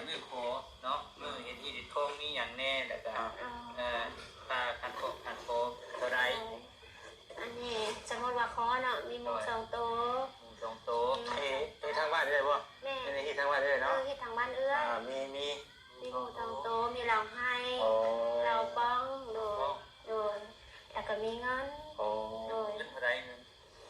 ມື້ຂໍເນາະ ມື້ເຮັດຮີດເຮັດຄອງມີຫຍັງແດ່ ແລ້ວກະ ອ່າ ເອີ ຄ່າຂັນຂອງຂັນຂອງເທົ່າໃດ? ໂດຍ ອັນນີ້ສົມມຸດວ່າຂໍເນາະ ມີໝູ ໂດຍ ສອງໂຕ ໝູສອງໂຕ ມີໝູ ເຮັດ ສອງໂຕ ເຮັດທາງບ້ານເອື້ອຍບໍ່? ແມ່ນ ເຮັດທາງບ້ານເອື້ອຍເນາະ ເອີ ເຮັດທາງບ້ານເອື້ອຍ ອ່າ ມີ ມີ ມີໝູສອງໂຕ ມີເລົ້າໄຮ່ ອໍ ເລົ້າປ່ອງ ໂດຍ ເອົ້າ ໂດຍ ແລ້ວກໍມີເງິນ ອໍ ໂດຍ ເງິນເທົ່າໃດເງິນ?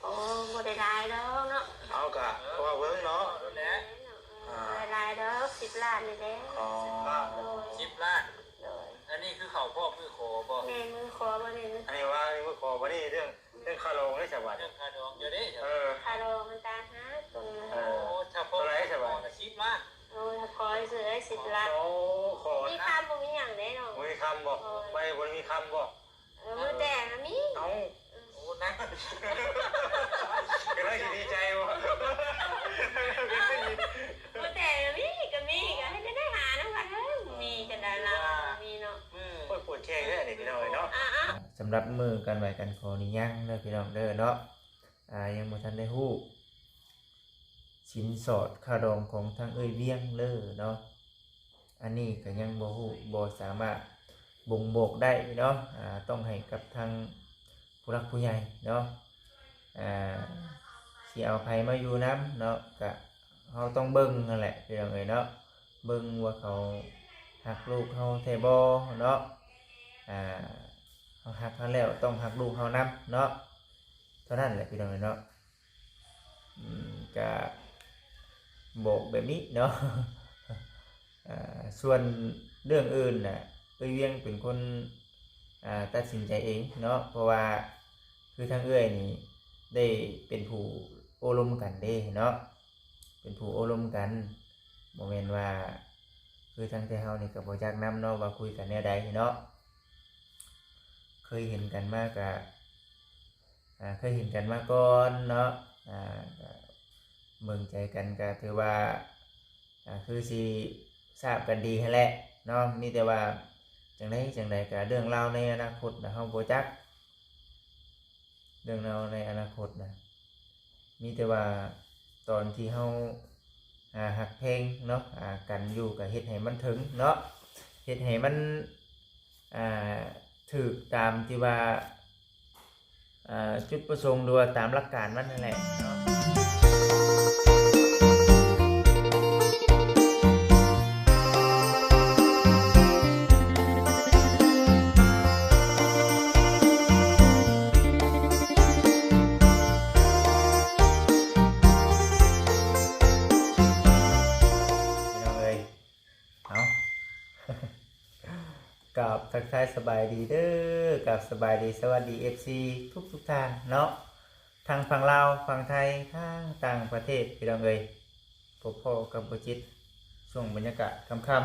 ໂອ້ ບໍ່ໄດ້ຫຼາຍດອກເນາະ ເອົາກະ ເອີ ເວົ້າເບິ່ງເນາະ ເອີ ແມ່ນເນາະ ອ່າ ບໍ່ໄດ້ຫຼາຍດອກ ສິບລ້ານນີ້ແຫຼະ ອໍ ສິບລ້ານ ໂດຍ ສິບລ້ານ ໂດຍ ອັນນີ້ຄືເຂົ້າພ້ອມມື້ຂໍບໍ່? ແມ່ນ ມື້ຂໍບໍ່ນີ້ ອັນນີ້ວ່າມື້ຂໍບໍ່ນີ້ ເລື່ອງ ເລື່ອງຄ່າດອງເດ້ສະບາດ ເລື່ອງຄ່າດອງເຈົ້າເດ້ ເອີ ຄ່າດອງມັນຕ່າງຫາກຕົວນີ້ ເອີ ໂອ້ ຖ້າພໍ ເທົ່າໃດສະບາດ ສິບລ້ານ ໂອ້ຍ ຂໍຊື່ໄດ້ສິບລ້ານ ໂອ້ ຂໍ ມີຄຳບໍ່ມີຫຍັງເດ້ເນາະ ບໍ່ມີຄຳບໍ່? ໂອ້ຍ ໄປບໍ່ໄດ້ມີຄຳບໍ່? ເອີ ມື້ແຕ່ງກໍມີ ເອົ້າ ໂອ້ ນັກ ກໍໄດ້ຊິດີໃຈບໍ່? ມື້ແຕ່ງກໍມີ ກໍມີ ກໍໃຫ້ໄດ້ຫານຳກັນເອີຍ ມີກັນໄດ້ລາວ ມີເນາະ ໂອ້ຍ ປວດແຂ້ງເດ້ນີ້ພີ່ນ້ອງເອີຍເນາະ ອ່າໆ ສຳລັບມື້ການໄຫວ້ການຂໍນີ້ຍັງເດີພີ່ນ້ອງເດີເນາະ ອ່າ ຍັງບໍ່ທັນໄດ້ຮູ້ ສິນສອດຄ່າດອງຂອງທາງເອື້ອຍວຽງເດີເນາະ ອັນນີ້ກໍຍັງບໍ່ຮູ້ ບໍ່ສາມາດບົ່ງບອກໄດ້ເນາະ ອ່າ ຕ້ອງໃຫ້ກັບທາງຜູ້ຫຼັກຜູ້ໃຫຍ່ເນາະ ອ່າ ຊິເອົາໃຜມາຢູ່ນຳເນາະ ກະເຮົາຕ້ອງເບິ່ງຫັ້ນແຫຼະພີ່ນ້ອງເອີຍເນາະ ເບິ່ງວ່າເຂົາຮັກລູກເຮົາແທ້ບໍ່ເນາະ ອ່າ ເຮົາຮັກເຂົາແລ້ວຕ້ອງຮັກລູກເຮົານຳເນາະ ເທົ່ານັ້ນແຫຼະພີ່ນ້ອງເອີຍເນາະ ອືມ ກະບອກແບບນີ້ເນາະ ອ່າ ສ່ວນເລື່ອງອື່ນນະ ເອື້ອຍວຽງເປັນຄົນ ອ່າ ຕັດສິນໃຈເອງເນາະ ເພາະວ່າຄືທາງເອື້ອຍນີ້ໄດ້ເປັນຜູ້ໂອ້ລົມກັນເດ້ເນາະ ເປັນຜູ້ໂອ້ລົມກັນ ບໍ່ແມ່ນວ່າຄືທາງແຕ່ເຮົານີ້ກໍບໍ່ຈັກນຳເນາະ ວ່າຄຸຍກັນແນວໃດເນາະ ເຄີຍເຫັນກັນມາກະ ອ່າ ເຄີຍເຫັນກັນມາກ່ອນເນາະ ອ່າ ກະເບິ່ງໃຈກັນກະຖືວ່າ ອ່າ ຄືຊິຊາບກັນດີຫັ້ນແຫຼະເນາະ ມີແຕ່ວ່າຈັ່ງໃດຈັ່ງໃດກະເລື່ອງລາວໃນອະນາຄົດນະ ເຮົາບໍ່ຈັກ ເລື່ອງລາວໃນອະນາຄົດນະ ມີແຕ່ວ່າຕອນທີ່ເຮົາ ອ່າ ຮັກແພງເນາະ ອ່າ ກັນຢູ່ ກະເຮັດໃຫ້ມັນເຖິງເນາະ ເຮັດໃຫ້ມັນ ອ່າ ຖືກຕາມທີ່ວ່າ ອ່າ ຈຸດປະສົງ ຫຼືວ່າຕາມຫຼັກການມັນຫັ້ນແຫຼະເນາະ. ພີ່ນ້ອງເອີຍ ເອົາ ກາບທັກທາຍສະບາຍດີເດີ ກາບສະບາຍດີ ສະຫວັດດີ ເອັຟຊີ ທຸກໆທ່ານເນາະ ທັງຝັ່ງລາວ ຝັ່ງໄທ ທັງຕ່າງປະເທດ ພີ່ນ້ອງເອີຍ ພົບພໍ້ກັບບໍ່ຈິດ ຊ່ວງບັນຍາກາດຄ່ຳ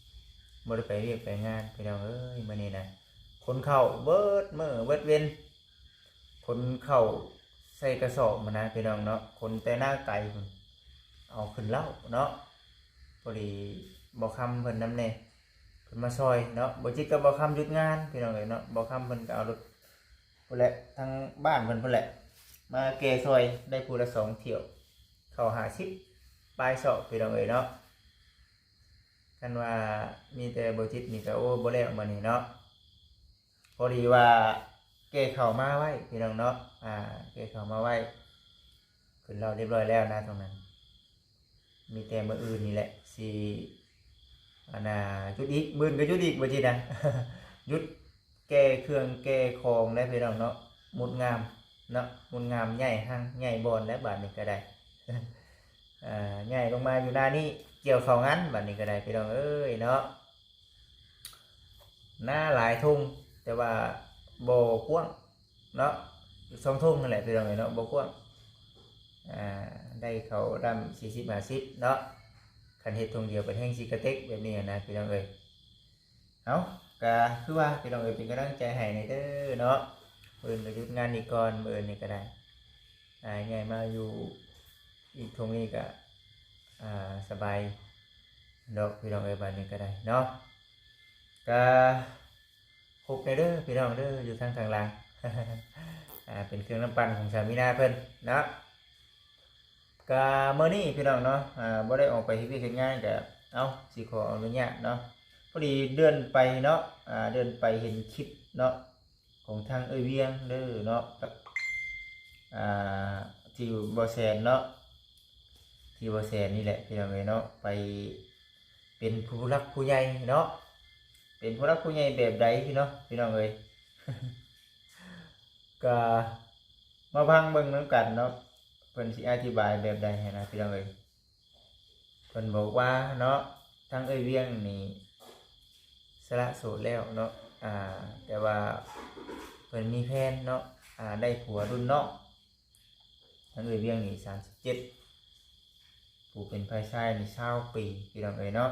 ໆ ບໍ່ໄດ້ໄປວຽກໄປງານ ພີ່ນ້ອງເອີຍ ມື້ນີ້ນະ ຂົນເຂົ້າເບິດມື້ເບິດເວັນ ຂົນເຂົ້າໃສ່ກະສອບຫັ້ນນະ ພີ່ນ້ອງເນາະ ຂົນແຕ່ນາໄກພຸ້ນ ເອົາຂຶ້ນເລົ້າເນາະ ພໍດີບ່າວຄຳເພິ່ນນຳແດ່ ເພິ່ນມາຊ່ອຍເນາະ ບໍ່ຈິດກັບບ່າວຄຳຢຸດງານ ພີ່ນ້ອງເອີຍເນາະ ບ່າວຄຳເພິ່ນກໍເອົາລົດພຸ້ນແຫຼະ ທາງບ້ານເພິ່ນພຸ້ນແຫຼະ ມາແກ່ຊ່ອຍ ໄດ້ຜູ້ລະສອງຖ້ຽວ ເຂົ້າຫ້າສິບປາຍຊອກ ພີ່ນ້ອງເອີຍເນາະ ຄັນວ່າມີແຕ່ບໍ່ຈິດນີ້ກໍ ໂອ້ ບໍ່ແລ້ວມື້ນີ້ເນາະ. ພໍດີວ່າແກ່ເຂົ້າມາໄວ້ ພີ່ນ້ອງເນາະ ອ່າ ແກ່ເຂົ້າມາໄວ້ ຂຶ້ນເລົ້າຮຽບຮ້ອຍແລ້ວນະ ຕອງນັ້ນ ມີແຕ່ມື້ອື່ນນີ້ແຫຼະ ຊິ ອັນນ່າ ຢຸດອີກ ມື້ອື່ນກໍຢຸດອີກ ບໍ່ຈິດນະ ຢຸດແກ່ເຄື່ອງແກ່ຂອງແລ້ວ ພີ່ນ້ອງເນາະ ໝຸດງາມເນາະ ໝຸດງາມ ຍ້າຍຮັງຍ້າຍບ່ອນແລ້ວ ບາດນີ້ກໍໄດ້ ອ່າ ຍ້າຍລົງມາຢູ່ນານີ້ ກ່ຽວເຂົ້າງານ ບາດນີ້ກໍໄດ້ ພີ່ນ້ອງເອີຍເນາະ. ນາຫຼາຍທົ່ງ ແຕ່ວ່າບໍ່ກວ້າງເນາະ ສອງທົ່ງຫັ້ນແຫຼະ ພີ່ນ້ອງເອີຍເນາະ ບໍ່ກວ້າງ ອ່າ ໄດ້ເຂົ້າດຳສີ່ສິບຫ້າສິບເນາະ ຄັນເຮັດທົ່ງດຽວກໍແຮ່ງຊິກະເຕັກແບບນີ້ຫັ້ນນະ ພີ່ນ້ອງເອີຍ. ເອົາ ກະຄືວ່າ ພີ່ນ້ອງເອີຍ ເປັນກຳລັງໃຈໃຫ້ແດ່ເດີເນາະ ມື້ອື່ນກໍຢຸດງານນີ້ກ່ອນ ມື້ອື່ນນີ້ກໍໄດ້ ອ່າ ຍ້າຍມາຢູ່ອີກທົ່ງນີ້ກະ ອ່າ ສະບາຍດອກ ພີ່ນ້ອງເອີຍ ບາດນີ້ກໍໄດ້ເນາະ ກະ ພົບແດ່ເດີ ພີ່ນ້ອງເດີ ຢູ່ທາງຂ້າງຫຼັງ ອ່າ ເປັນເຄື່ອງນ້ຳປັ່ນຂອງສາມີນາເພິ່ນເນາະ ກະມື້ນີ້ ພີ່ນ້ອງເນາະ ອ່າ ບໍ່ໄດ້ອອກໄປເຮັດວຽກເຮັດງານ ກະ ເອົ້າ ຊິຂໍອະນຸຍາດເນາະ ພໍດີເລື່ອນໄປເນາະ ອ່າ ເລື່ອນໄປເຫັນຄລິບເນາະ ຂອງທາງເອື້ອຍວຽງເດີເນາະ ກັບ ອ່າ ທີ່ບໍ່ແສນເນາະ ທີ່ບໍ່ແສນນີ້ແຫຼະ ພີ່ນ້ອງເອີຍເນາະ ໄປເປັນຜູ້ຫຼັກຜູ້ໃຫຍ່ເນາະ ເປັນຜູ້ຫຼັກຜູ້ໃຫຍ່ແບບໃດພີ່ນ້ອງ ພີ່ນ້ອງເອີຍ ກໍມາຟັງເບິ່ງນຳກັນເນາະ ເພິ່ນຊິອະທິບາຍແບບໃດຫັ້ນນະ ພີ່ນ້ອງເອີຍ. ເພິ່ນບອກວ່າເນາະ ທາງເອື້ອຍວຽງນີ້ສະຫຼະໂສດແລ້ວເນາະ ອ່າ ແຕ່ວ່າເພິ່ນມີແພນເນາະ ອ່າ ໄດ້ຜົວລຸ້ນນ້ອງ ທາງເອື້ອຍວຽງນີ້ສາມສິບເຈັດ ຜູ້ເປັນຝ່າຍຊາຍນີ້ຊາວປີ ພີ່ນ້ອງເອີຍເນາະ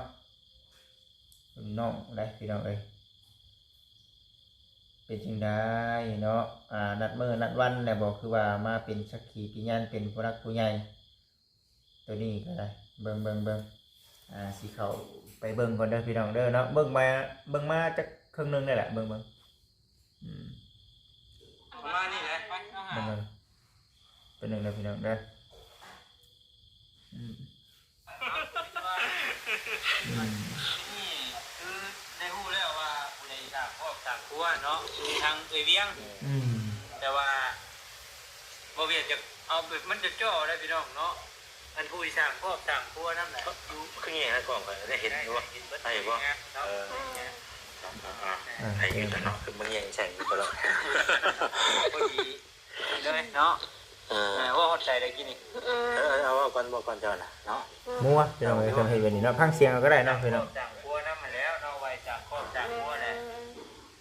ລຸ້ນນ້ອງໄດ໋ ພີ່ນ້ອງເອີຍ ເປັນຈັ່ງໃດເນາະ ອ່າ ນັດມື້ນັດວັນແລ້ວບໍ່ ຄືວ່າມາເປັນສັກຂີພະຍານ ເປັນຜູ້ຫຼັກຜູ້ໃຫຍ່ ໂຕນີ້ກໍໄດ້ ເບິ່ງ ເບິ່ງ ເບິ່ງ ອ່າ ຊິເຂົ້າໄປເບິ່ງກ່ອນເດີພີ່ນ້ອງເດີເນາະ ເບິ່ງມາ ເບິ່ງມາຈັກເຄິ່ງໜຶ່ງໄດ້ລະ ເບິ່ງ ເບິ່ງ ອືມ ປະມານນີ້ແຫຼະ ເບິ່ງ ເບິ່ງ ເປັນໜຶ່ງເດີພີ່ນ້ອງເດີ ອືມ ອືມ ນີ້ຄືໄດ້ຮູ້ແລ້ວວ່າຜູ້ໃດສ້າງຄອບສ້າງຄົວເນາະ ຄືທາງເອື້ອຍວຽງ ອືມ ແຕ່ວ່າ ບໍ່ວຽກຈະເອົາແບບມັນຈ່ອໆໄດ໋ພີ່ນ້ອງເນາະ ອັນຜູ້ທີ່ສ້າງຄອບສ້າງຄົວນຳນະ ຄືແຍງໃຫ້ກ້ອງຂ້ອຍໄດ້ເຫັນຢູ່ບໍ່ ໄດ້ບໍ່ ເອີ ອ່າ ໃຫ້ຢູ່ເນາະ ຄືມາແຍງໃສ່ຢູ່ຕະຫຼອດ ພໍດີເລີຍເນາະ ເອີ ເອີ ເວົ້າຮອດໃສໄດ້ກິນນີ້ ເອີ ເອີ ເອົາເວົ້າກ່ອນ ເວົ້າກ່ອນເຈົ້ານະເນາະ ມົວ ພີ່ນ້ອງເອີຍ ເພິ່ນເຮັດແບບນີ້ເນາະ ຟັງສຽງເອົາກໍໄດ້ເນາະ ພີ່ນ້ອງ ສ້າງຄອບສ້າງຄົວນຳຫັ້ນແລ້ວເນາະ ໄວ້ສ້າງຄອບສ້າງຄົວແຫຼະ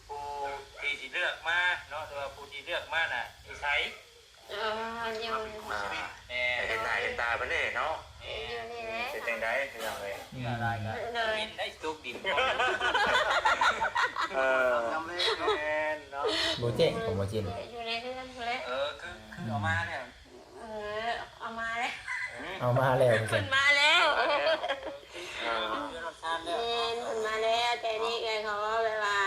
ຜູ້ທີ່ຊິເລືອກມາເນາະ ຫຼືວ່າຜູ້ທີ່ເລືອກມານະ ຢູ່ໃສ ເອີ ຢູ່ ເປັນຄູ່ຊີວິດ ອ່າ ແມ່ນ ເຫັນໜ້າເຫັນຕາເພິ່ນເດ້ເນາະ ຢູ່ນີ້ແຫຼະ ເປັນຈັ່ງໃດພີ່ນ້ອງເອີຍ ເຫື່ອຫຼາຍກໍ ໂດຍ ເປັນໄດ້ຕົກດິນ ເອີ ແມ່ນເນາະ ບໍ່ແຈ້ງຂອງບໍ່ຈິນ ຢູ່ໃນເຮືອນພຸ້ນແຫຼະ ເອີ ຄື ຄືເອົາມາແລ້ວ ເອີ ເອົາມາແລ້ວ ເອົາມາແລ້ວ ເພິ່ນມາແລ້ວ ເອີ ເພິ່ນມາແລ້ວ ແມ່ນ ເພິ່ນມາແລ້ວ ແຕ່ນີ້ເອື້ອຍເຂົາເວົ້າແບບວ່າ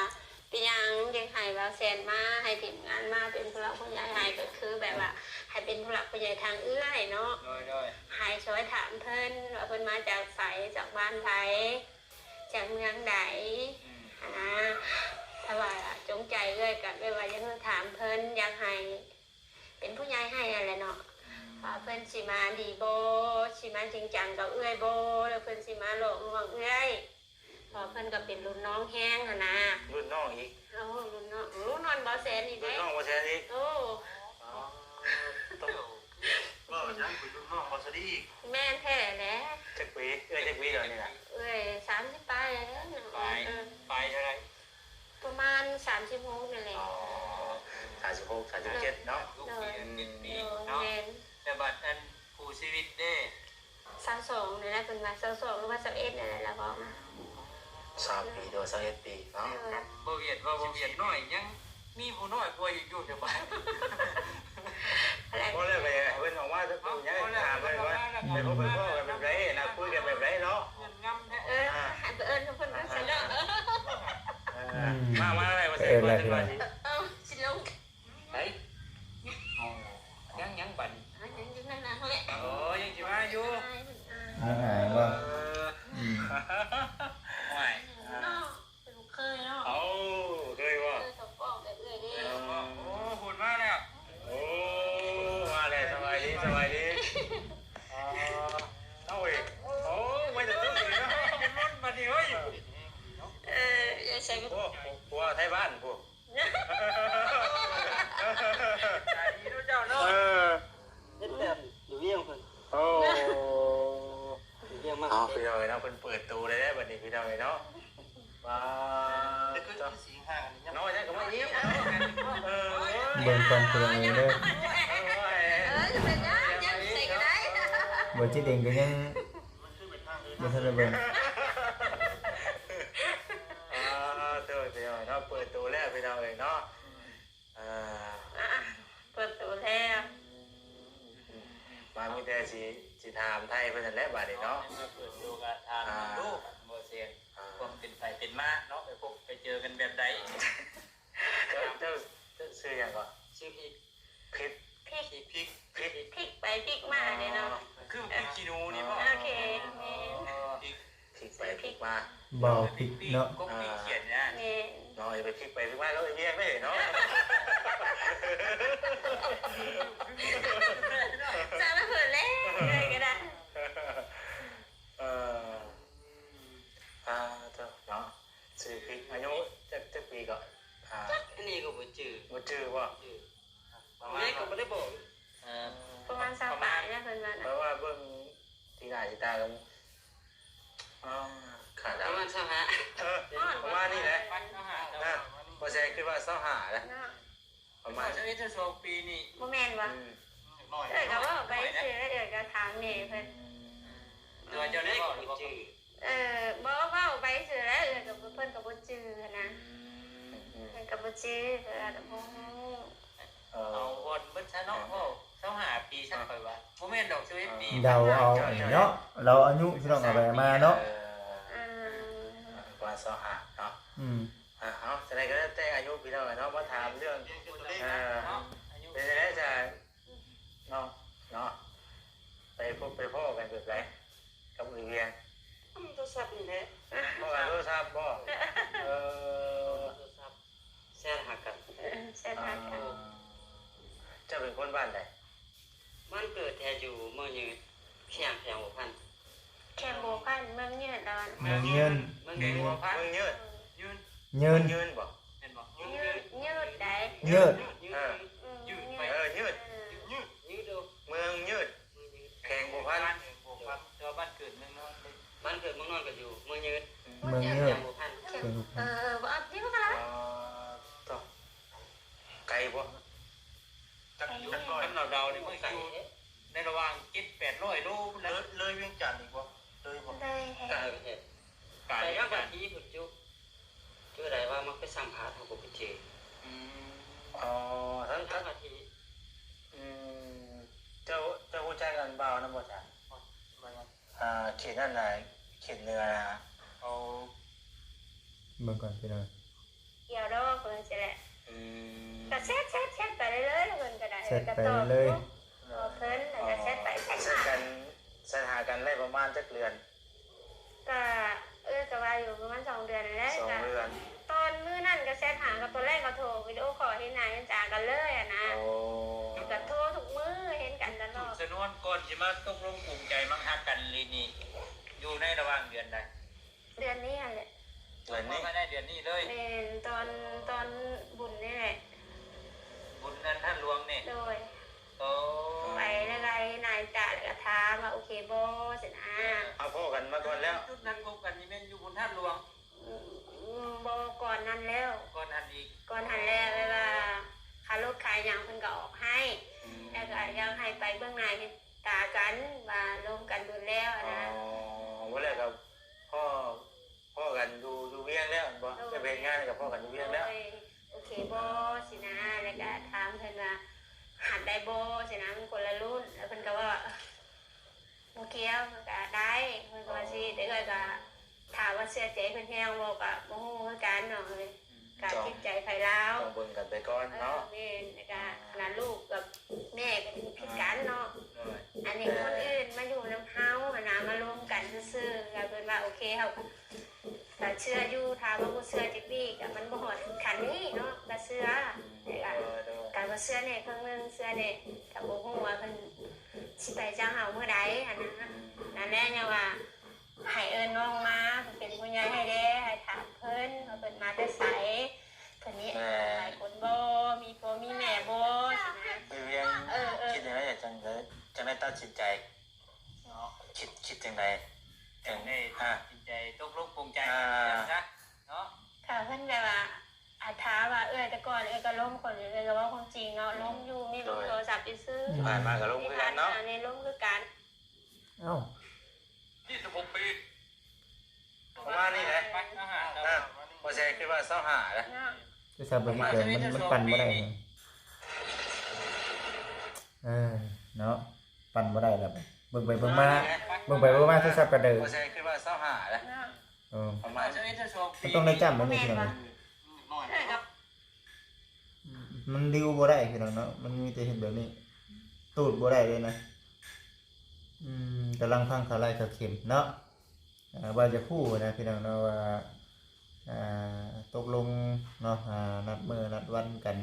ເປັນຫຍັງຈຶ່ງໃຫ້ບ່າວແສນມາ ໃຫ້ທີມງານມາເປັນຜູ້ຫຼັກຜູ້ໃຫຍ່ໃຫ້ ກໍຄືແບບວ່າໃຫ້ເປັນຜູ້ຫຼັກຜູ້ໃຫຍ່ທາງເອື້ອຍເນາະ ໂດຍ ໂດຍ ໃຫ້ຊ່ອຍຖາມເພິ່ນວ່າເພິ່ນມາຈາກໃສ ຈາກບ້ານໃດ ຈາກເມືອງໃດ ອືມ ຫັ້ນນະ ຖ້າວ່າຈົງໃຈເອື້ອຍກໍແບບວ່າຢາກໃຫ້ຖາມເພິ່ນ ຢາກໃຫ້ເປັນຜູ້ໃຫຍ່ໃຫ້ຫັ້ນແຫຼະເນາະ ອືມ ວ່າເພິ່ນຊິມາດີບໍ່ ຊິມາຈິງຈັງກັບເອື້ອຍບໍ່ ຫຼືເພິ່ນຊິມາຫຼອກລວງເອື້ອຍ ເພາະເພິ່ນກໍເປັນລຸ້ນນ້ອງແຮງຫັ້ນນະ ລຸ້ນນ້ອງອີກ ໂອ້ ລຸ້ນນ້ອງ ລຸ້ນນ້ອງບ່າວແສນອີກເດ້ ລຸ້ນນ້ອງບ່າວແສນອີກ ໂອ້ ອໍ ໂຕ ເວົ້າຫຍັງເປັນລຸ້ນນ້ອງບ່າວແສນອີກ ແມ່ນແທ້ແຫຼະ ຈັກປີ ເອື້ອຍຈັກປີດຽວນີ້ນະ ເອື້ອຍສາມສິບປາຍແລ້ວເນາະ ປາຍ ເອີ ປາຍເທົ່າໃດ ປະມານສາມສິບຫົກນີ້ແຫຼະ ອໍ ສາມສິບຫົກ ສາມສິບເຈັດເນາະ ໂດຍ ເຈັດປີເນາະ ແມ່ນ ແຕ່ບັດອັນຄູ່ຊີວິດເດ້ ຊາວສອງນີ້ແຫຼະ ເພິ່ນວ່າຊາວສອງ ຫຼືວ່າຊາວເອັດນີ້ແຫຼະ ລາວເວົ້າມາ ຊາວປີ ຫຼືວ່າຊາວເອັດປີເນາະ ໂດຍ ບໍ່ວຽດ ວ່າບໍ່ວຽດນ້ອຍ ຍັງມີຜູ້ນ້ອຍກວ່າຢູ່ ຢູ່ແຕ່ບ້ານ ບໍ່ແລ້ວກໍເພິ່ນອອກມາ ເພິ່ນຍັງຖາມເພິ່ນວ່າ ເປັນຄົນເປັນພໍ່ກັນແບບໃດນະ ຄຸຍກັນແບບໃດເນາະ ເອີ ອ່າ ໃຫ້ໄປເອີ້ນເພິ່ນກ່ອນຊະເນາະ ອ່າ ອືມ ມາ ມາ ມາ ເອີ້ນແລ້ວ ເອີ້ນແລ້ວ ເອົາ ຊິລົງ ໄປ ຍັງ ຍັງບັດນີ້ ຍັງຢູ່ນັ້ນນະ ໂອ້ ຍັງຊິມາຢູ່ ອາຍ ອາຍບໍ່ ເອີ ອືມ ໂອ້ຍ ເນາະ ເປັນລູກເຂີຍເນາະ ເອົາ ເຄີຍບໍ່ ເຄີຍເຂົ້າກ້ອງແບບເອື້ອຍເດ້ ເອີ ໂອ້ ພຸ້ນມາແລ້ວ ໂອ້ ມາແລ້ວ ສະບາຍດີ ສະບາຍດີ ອໍ ເອົາເວີຍ ໂອ້ ມາຈາກເທິງເລີຍເນາະ ເປັນລົດບັດນີ້ເວີຍ ເອີ ຢ່າໃສ່ ໂອ້ ຜົວໄທບ້ານພຸ້ນ ເອີ ເຮັດແບບຢູ່ວຽງເພິ່ນ ໂອ້ ຢູ່ວຽງມາ ເອົາ ພີ່ນ້ອງເອີຍເນາະ ເພິ່ນເປີດໂຕໄດ້ແລ້ວບັດນີ້ ພີ່ນ້ອງເອີຍເນາະ ວ້າວ ເນາະ ຍັງກໍມາອີກ ເອີ ເບິ່ງກ່ອນ ພີ່ນ້ອງເອີຍເດີ ເອີ ເປັນຫຍັງ ຍັງໃສ່ກໍໄດ້ ບໍ່ຈິດເອງກໍຍັງ ບໍ່ທັນໄດ້ເບິ່ງ ອ່າ ໂຕ ພີ່ນ້ອງເນາະ ເປີດໂຕແລ້ວ ພີ່ນ້ອງເອີຍເນາະ ອ່າ ອ່າ ເປີດໂຕແລ້ວ ມາມີແຕ່ຊິ ຊິຖາມໄຖ່ເພິ່ນນັ້ນແຫຼະບາດນີ້ເນາະ ເປີດໂຕກໍຖາມ ອ່າ ເບິ່ງດູ ບໍ່ແສນ ອ່າ ຄວາມເປັນໄປເປັນມາເນາະ ໄປພົບໄປເຈີກັນແບບໃດ ເຈົ້າ ເຈົ້າ ເຈົ້າຊື່ຫຍັງເກາະ? ຊື່ພິກ ພິກ ພິກ ພິກ ພິກໄປພິກມາເດ້ເນາະ ອໍ ຄືພິກຂີ້ໜູນີ້ບໍ? ໂອເຄ ແມ່ນ ພິກ ພິກໄປ ບໍ່ຜິດເນາະ ກົກປີຂຽນນະ ແມ່ນ ເນາະ ຢ່າໄປພິກໄປພິກມາ ເຮົາເຮັດວຽກເດ້ເນາະ ຈະລະເພີດແລ້ວ ເລີຍກໍໄດ້ ເອີ ອ່າ ເຈົ້າເນາະ ຊື່ພິກ ອາຍຸຈັກ ຈັກປີເກາະ ອ່າ ຈັກ ອັນນີ້ກໍບໍ່ຈື່ ບໍ່ຈື່ບໍ່? ບໍ່ຈື່ ປະມານ ແມ່ກໍບໍ່ໄດ້ບອກ ເອີ ປະມານຊາວປາຍນະ ເພິ່ນວ່ານະ ແປວ່າເບິ່ງ ຕີໜ້າຕີຕາກັນ ອ່າ ຂາດ ປະມານຊາວຫ້າ ເອີ ປະມານນີ້ແຫຼະ ປະມານຊາວຫ້າ ນະ ບໍ່ແຊຄິດວ່າຊາວຫ້າແຫຼະ ເນາະ ປະມານຊາວເອັດ ຊາວສອງປີນີ້ ບໍ່ແມ່ນບໍ່? ອືມ ເອື້ອຍກໍເວົ້າໄປຊື່ ເອື້ອຍກໍຖາມແມ່ເພິ່ນ ແຕ່ວ່າເຈົ້າໄດ້ເວົ້າຫຼືບໍ່? ເອີ ບໍ່ ເວົ້າໄປຊື່ແຫຼະ ເອື້ອຍກໍ ເພິ່ນກໍບໍ່ຈື່ຫັ້ນນະ ອືມ ເພິ່ນກໍບໍ່ຈື່ ເພິ່ນກໍບໍ່ຮູ້ ເອີ ເອົາວອນເບິດຊະເນາະ ເວົ້າຊາວຫ້າປີຊະ ຂ້ອຍວ່າ ບໍ່ແມ່ນດອກ ຊາວເອັດປີ ເດົາເອົາເນາະ ລາວອາຍຸພີ່ນ້ອງເອົາໄປມາເນາະ ເອີ ປະມານຊາວຫ້າເນາະ ອືມ ອ່າ ເອົາ ຈັ່ງໃດກໍແລ້ວແຕ່ອາຍຸພີ່ນ້ອງເນາະ ມາຖາມເລື່ອງ ເອີ ເປັນຈັ່ງໃດຈະເນາະ ເນາະ ໄປພົບໄປພໍ້ກັນແບບໃດກັບເອື້ອຍວຽງ? ທາງໂທລະສັບນີ້ແຫຼະ ພໍ້ກັນໂທລະສັບບໍ່? ເອີ ໂທລະສັບ ແຊັດຫາກັນ ເອີ ແຊັດຫາກັນ ອ່າ ເຈົ້າເປັນຄົນບ້ານໃດ? ບ້ານເກີດແທ້ຢູ່ເມືອງຍືດ ແຂວງ ແຂວງບົວພັນ ແຂວງບົວພັນ ເມືອງຍືດດອນ ເມືອງຍືດ ເມືອງຍືດ ເມືອງຍືດ ຍືດ ຍືດ ຍືດບໍ່? ແມ່ນບໍ່? ຍືດ ຍືດໃດ ຍືດ ຍືດ ເອີ ຍືດ ເອີ ຍືດ ເອີ ຍືດ ເມືອງຍືດ ແຂວງບົວພັນ ແຂວງບົວພັນ ແຕ່ວ່າບ້ານເກີດເມືອງນອນເດ້ ບ້ານເກີດເມືອງນອນກໍຢູ່ເມືອງຍືດ ເມືອງຍືດ ແຂວງບົວພັນ ເອີ ເອີ ບໍ່ ເອົາ ນີ້ມັນກໍລະ ອ່າ ຕໍ່ ໄກບໍ່? ຈັກຢູ່ ຄັນເດົາໆນີ້ມັນຢູ່ໃນລະຫວ່າງເຈັດແປດຮ້ອຍໂລພຸ້ນແຫຼະ ເລີຍ ເລີຍວຽງຈັນອີກບໍ່? ເລີຍບໍ່? ເລີຍແທ້ ໄກວຽງຈັນ ໄປທາງວັດທີພຸ້ນຈຸ ຈຸໃດວ່າມັກໄປສຳພາດ ເຮົາກໍໄປເຈີ ອືມ ອໍ ທັງ ທັງວັດທີ ອືມ ເຈົ້າ ເຈົ້າຮູ້ຈັກອັນບ່າວນຳບໍ່ຈະ? ບໍ່ ບໍ່ ອ່າ ເຂດນັ້ນນະ ເຂດເໜືອນະ ເອົາ ເບິ່ງກ່ອນພີ່ນ້ອງ ກ່ຽວດອກ ເພິ່ນຊີ້ແຫຼະ ອືມ ກໍແຊັດໆໆໄປເລື້ອຍໆ ເພິ່ນກໍໄດ້ ແຊັດໄປເລື້ອຍ ກໍຕອບຢູ່ ຕອບເພິ່ນ ແລ້ວກໍແຊັດໄປແຊັດມາ ແຊັດກັນ ແຊັດຫາກັນໄດ້ປະມານຈັກເດືອນ? ກະ ເອີ ກະວ່າຢູ່ປະມານສອງເດືອນຫັ້ນແຫຼະ ສອງເດືອນ ຕອນມື້ນັ້ນກະແຊັດຫາກັນ ຕອນແລກກໍໂທວິດີໂອຄໍເຫັນໜ້າເຫັນຕາກັນເລີຍຫັ້ນນະ ໂອ້ ກະໂທທຸກມື້ ເຫັນກັນຕະຫຼອດ ສະນວນ ກ່ອນຊິມາຕົກລົງປົງໃຈມັກຮັກກັນອີ່ຫຼີນີ້ ຢູ່ໃນລະຫວ່າງເດືອນໃດ? ເດືອນນີ້ຫັ້ນແຫຼະ ເດືອນນີ້ ພາຍໃນເດືອນນີ້ເລີຍ ແມ່ນ ຕອນ ຕອນບຸນນີ້ແຫຼະ ບຸນອັນທາດຫຼວງນີ້ ໂດຍ ໂອ້ ໄປແລ້ວກໍເຫັນໜ້າເຫັນຕາ ແລ້ວກໍຖາມວ່າໂອເຄບໍ່ ຊີ້ນະ ເຮົາພໍ້ກັນມາກ່ອນແລ້ວ ຈຸດນັດພົບກັນນີ້ແມ່ນຢູ່ບຸນທາດຫຼວງ? ອືມ ບໍ່ ກ່ອນນັ້ນແລ້ວ ກ່ອນຫັ້ນອີກ ກ່ອນຫັ້ນແລ້ວ ແບບວ່າຄ່າລົດຄ່າຫຍັງເພິ່ນກໍອອກໃຫ້ ອືມ ແລ້ວກໍຢາກໃຫ້ໄປເບິ່ງໜ້າເຫັນຕາກັນ ວ່າລົມກັນດົນແລ້ວຫັ້ນນະ ອໍ ບໍ່ແລ້ວກໍພໍ້ ພໍ້ກັນຢູ່ ຢູ່ວຽງແລ້ວແມ່ນບໍ່? ໂດຍ ໄປເຮັດງານກໍພໍ້ກັນຢູ່ວຽງແລ້ວ ໂດຍ ໂອເຄບໍ່ ຊີ້ນະ ແລ້ວກໍຖາມເພິ່ນວ່າຮັບໄດ້ບໍ່ ຊີ້ນະ ມັນຄົນລະລຸ້ນ ແລ້ວເພິ່ນກໍເວົ້າວ່າ ບໍ່ກ່ຽວ ມັນກໍໄດ້ ເພິ່ນກໍວ່າຊີ້ ແຕ່ເອື້ອຍກໍຖາມວ່າເຊື່ອໃຈເພິ່ນແຮງບໍ່ ກໍບໍ່ຮູ້ຄືກັນເນາະ ເອີຍ ກໍຈິດໃຈໃຜລາວ ຕ້ອງເບິ່ງກັນໄປກ່ອນເນາະ ເອີ ແມ່ນ ແລ້ວກໍຂະໜາດລູກກັບແມ່ກໍເປັນພິການເນາະ ໂດຍ ອັນນີ້ຄົນອື່ນມາຢູ່ນຳເຮົາຫັ້ນນະ ມາລົມກັນຊື່ໆ ແລ້ວເພິ່ນວ່າໂອເຄ ເຮົາກໍ ກໍເຊື່ອຢູ່ ຖ້າວ່າບໍ່ເຊື່ອຈັກດີ້ກໍມັນບໍ່ຮອດຂັ້ນນີ້ເນາະ ກໍເຊື່ອ ອືມ ແຕ່ກໍ ໂດຍ ໂດຍ ກໍບໍ່ເຊື່ອແດ່ເຄິ່ງໜຶ່ງ ເຊື່ອແດ່ ກໍບໍ່ຮູ້ວ່າເພິ່ນຊິໄປຈາກເຮົາມື້ໃດຫັ້ນນະ ອືມ ນັ້ນແຫຼະ ຍັງວ່າໃຫ້ເອີ້ນນ້ອງມາ ເພິ່ນເປັນຜູ້ໃຫຍ່ໃຫ້ແດ່ ໃຫ້ຖາມເພິ່ນວ່າເພິ່ນມາແຕ່ໃສ ເພິ່ນມີ ແມ່ນ ຫຼາຍຄົນບໍ່ ມີພໍ່ມີແມ່ບໍ່ ຊີ້ນະ ເອີ ເອີ ຄິດຈັ່ງໃດ ຈັ່ງໃດ ຈັ່ງໃດຕັດສິນໃຈ ເນາະ ຄິດ ຄິດຈັ່ງໃດ ຈັ່ງ ຈັ່ງໄດ້ ອ່າ ຕັດສິນໃຈຕົກລົງປົງໃຈ ອ່າ ກັນຊະເນາະ ກໍເພິ່ນແບບວ່າ ອາ ຖ້າວ່າເອື້ອຍແຕ່ກ່ອນເອື້ອຍກໍລົມຄົນ ເອື້ອຍກໍເວົ້າຄວາມຈິງເນາະ ອືມ ລົມຢູ່ ມີເບີ ໂດຍ ໂທລະສັບຊື່ໆ ທີ່ຜ່ານມາກໍລົມຄືກັນເນາະ ແມ່ນ ລົມຄືກັນ ເອົ້າ ຊາວຫົກປີ ປະມານນີ້ແຫຼະ ອ່າ ບໍ່ແຊຄິດວ່າຊາວຫ້າແຫຼະ ເນາະ ໂທລະສັບແບບນີ້ກໍມັນ ມັນປັ່ນບໍ່ໄດ້ ເອີ ເນາະ ປັ່ນບໍ່ໄດ້ແລ້ວ ເບິ່ງໄປເບິ່ງມາ ເບິ່ງໄປເບິ່ງມາໂທລະສັບກະເດີ ບໍ່ແຊຄິດວ່າຊາວຫ້າແຫຼະ ເນາະ ເອີ ປະມານ ມັນຕ້ອງໄດ້ຈ້ຳແບບນີ້ພີ່ນ້ອງ ມັນລິ້ວບໍ່ໄດ້ພີ່ນ້ອງເນາະ ມັນມີແຕ່ເຮັດແບບນີ້ ຕູດບໍ່ໄດ້ເລີຍນະ ອືມ ກຳລັງຟັງຂ່າວໄລ່ຂ່າວເຂັມເນາະ ອ່າ ວ່າຈະຮູ້ນະພີ່ນ້ອງເນາະ ວ່າ ອ່າ ຕົກລົງເນາະ ອ່າ ນັດມື້ນັດວັນກັນ